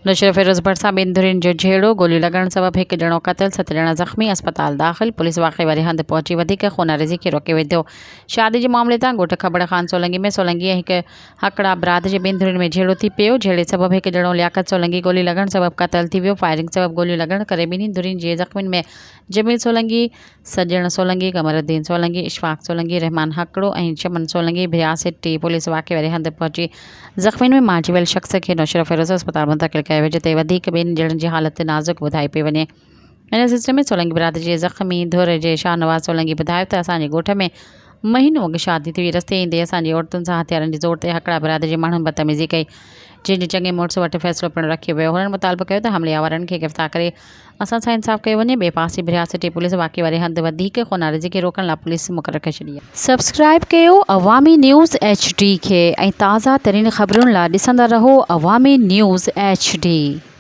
نوشهروفيروز ڀرسان ٻن ڌرين جو جهيڙو، گوليون لڳڻ سبب هڪ ڄڻو قتل، ست ڄڻا زخمي، اسپتال داخل، پوليس واقعي واري هنڌ پهچي وڌيڪ خونريزي کي روڪي وڌو. شادي جي معاملي تان ڳوٺ کٻڙ خان سولنگي ۾ سولنگي ۽ هڪ هڪڙا براد جي ٻن ڌرين ۾ جهيڙو ٿي پيو، جهيڙي سبب هڪ ڄڻو لياقت سولنگي گولي لڳڻ سبب قتل ٿي ويو، فائرنگ سبب گوليون لڳڻ ڪري ٻنهي ڌرين جي زخمين ۾ جميل سولنگي، سڄڻ سولنگي، قمرالدين سولنگي، اشفاق سولنگي، رحمان هڪڙو ۽ چمن سولنگي ڀريا سٽي پوليس واقعي واري هنڌ پهچي زخمين ۾ مارجي ويل شخص کي نوشهروفيروز اسپتال منتقل ڪيو ويو جتي وڌيڪ ٻن ڄڻن جي حالت نازڪ ٻڌائي پئي وڃي. ان سلسلي ۾ سولنگي برادري جي زخمي ڌر جي شاهنواز سولنگي ٻڌايو ته اسان جي ڳوٺ ۾ مهينو اڳ شادي ٿي هئي رستي ايندي اسان جي عورتن سان هٿيارن جي زور تي هڪڙا برادري جي ماڻهن بدتميزي ڪئي جنهن جو چڱي مڙس وٽ فيصلو پڻ رکيو ويو هنن مطالبو ڪيو ته حملي آورن کي گرفتار ڪري اسان سان انصاف ڪيو وڃي، ٻئي پاسي ڀريا سٽي پوليس واقعي واري هنڌ وڌيڪ خونريزي کي روڪڻ لاء پوليس مقرر ڪري ڇڏي آهي. سبسڪرائيب ڪيو عوامي نيوز ايڇ ڊي کي ۽ تازه ترين خبرن لاء ڏسندا رهو عوامي نيوز ايڇ ڊي.